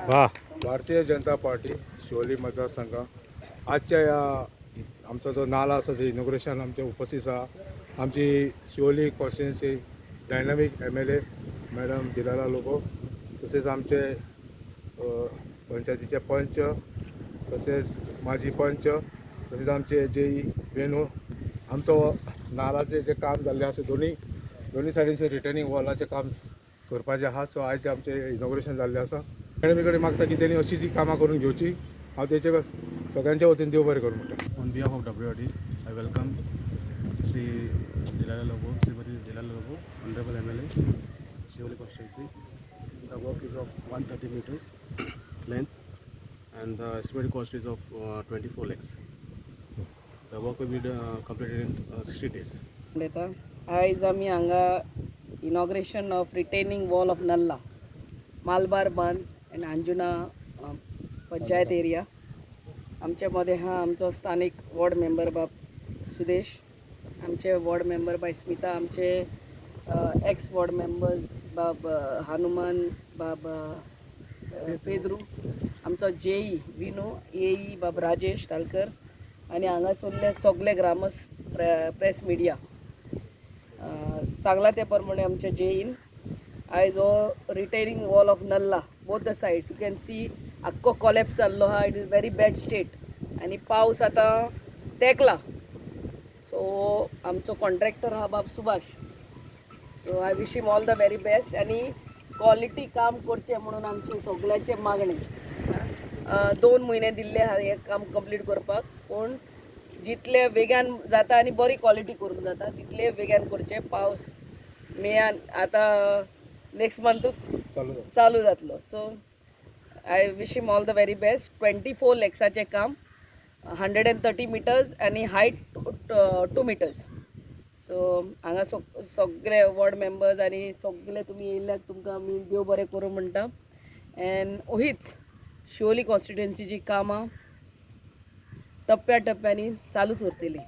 वा. भारतीय जनता पार्टी शिवोली मतदारसंघ आजच्या ह्या आमचो जो नाला आसा जो इनॉग्रेशन आमचे उपस्थित आसा आमची Siolim constituency dynamic MLA madam Delilah Lobo, तसेच आमचे पंचायतीचे पंच, तसेच माजी पंच, तसेच आमचे जे वेणू. आमचो नालाचें जें काम जाल्लें आसा, दोनी दोनी सायडीनचे रिटर्निंग वॉलाचें काम करपाचें आहा. सो आयज आमचें इनॉग्रेशन जाल्लें आसा. मॅडमी कडेन मागता की तेणी अशीच ही कामां करून घेवची. हांव तेचे सगळ्यांच्या वतीन देव बरें करूं म्हणटा. On behalf of WRD, I welcome Sri Delilah Lobo, Srimati Delilah Lobo, Honorable MLA, Siolim constituency. The work is of 130 meters length and the estimated cost is of 24 lakhs. The work will be completed in 60 days. उलयता. आयज आमी हांगा inauguration of retaining wall of nallah, Malabar Bandh and Anjuna panchayat area. आमच्या मदें आहा आमचो स्थानीक ward member बाब सुदेश, आमचे वॉर्ड मेंबर बाय स्मिता, आमचे एक्स वॉर्ड मेंबर बाब हनुमान, बाब पेद्रू, आमचो जेई विनू, एई बाब राजेश तालकर आनी हांगासरले सगले ग्रामस्थ, प्रेस मिडिया. सांगला ते प्रमाणे आमच्या जेईन आयज हो retaining wall of nallah, both the sides you can see, आख्खो कॉलेप्स जाल्लो आहा. It is very bad state आनी पावस आतां तेकला. सो आमचो कॉन्ट्रॅक्टर आहा बाब Subhash, so I wish him all the very best आनी क्वॉलिटी काम करचें म्हणून आमचें सगळ्यांचें मागणें. 2 म्हयने दिल्ले आहा हें काम कंप्लीट करपाक, पूण जितले वेगान जाता आनी बरी क्वॉलिटी करूंक जाता तितले वेगान करचें. पावस मेयान आतां नेक्स्ट मंथूच चालू. चालू जातलो. So I wish him all the very best. 24 लॅक्साचें काम, 130 meters आनी हायट 2 मिटर्स. सो हांगा सगळे वॉर्ड मेंबर्स आनी सगळे तुमी येयल्ल्याक तुमकां आमी देव बरें करूं म्हणटा. एंड ओहीच शिवोली कॉन्स्टिट्युएन्सीची कामां टप्प्या टप्प्यांनी चालूच उरतली.